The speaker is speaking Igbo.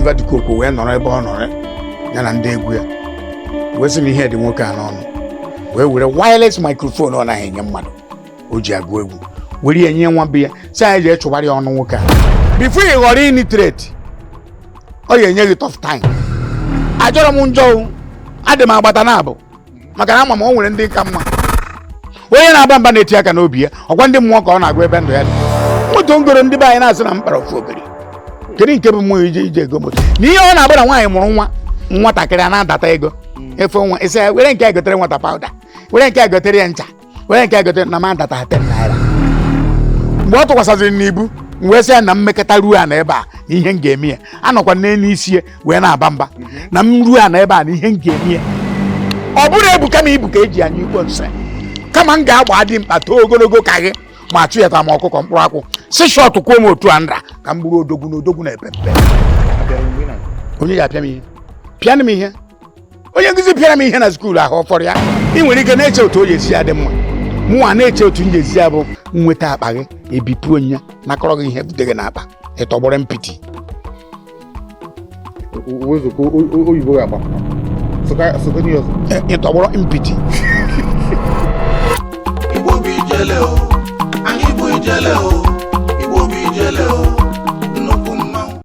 Oliver De Coque wee nọrọ ebe ọ nọrọ ya na ndị egwu ya, wee sị na ihe dị nwoke a n'ọnụ, wee were wireless microphone ọ naghị enye mmadụ o ji agụ egwu, were ya nye nwa be ya, sị anyị jee chụbara ya ọnụ nwoke a. Before ị ghọrọ illiterate, ọ ga-enye gị tough time. Ajọrọ m njọ o, adị m agbata na abụ maka na ama m o nwere ndị ka mma. Onye na-aba mba na-eti aka n'obi ya, ọkwa ndị mmụọ ka ọ na-agụ ebe ndụ ya dị. Moto ngoro ndị be anyị na-asị na mkpara ofu obere. Kedu nke bụ mmụọ ije ije ego moto na ihe ọ na-agba na nwaanyị mụrụ nwa nwatakịrị a na-adata ego efe nwa isi ya were nke a gotere nwata powder, were nke a gotere ya ncha, were nke a gotere na m adata 10 naira. Mgbe ọ tụkwasịrị n'ibu m wee sị ya na mmekọta ruo a na ebe a na ihe m ga-eme ya, anọkwa n'elu isi ya wee na-aba mba na m ruo a na ebe a na ihe m ga-eme ya, ọ bụrụ ebu kama ibu ka eji anya ikpo nsị, kama m ga-agba dị mkpa too ogologo ka gị ma chụ ya ta ma ọkụkọ mkpụrụ akwụ si shọt kwuo m otu a nra ka m bụrụ odogwu na odogwu na-epe mpe. Onye ya apịa m ihe, pịanụ m ihe. Onye nkụzi pịara m ihe na school ahụ ọ fọrọ ya. Ị nwere ike na-eche otu o ji esi ya dị mma, mụnwa na-eche otu m ji esi ya bụ nweta akpa gị ebipụ onye nakọrọ gị ihe bute gị n'akpa ịtọgbọrọ mpiti. Oyibo ga-agba. Sụka ihe ọzọ. Ịtọgbọrọ mpiti.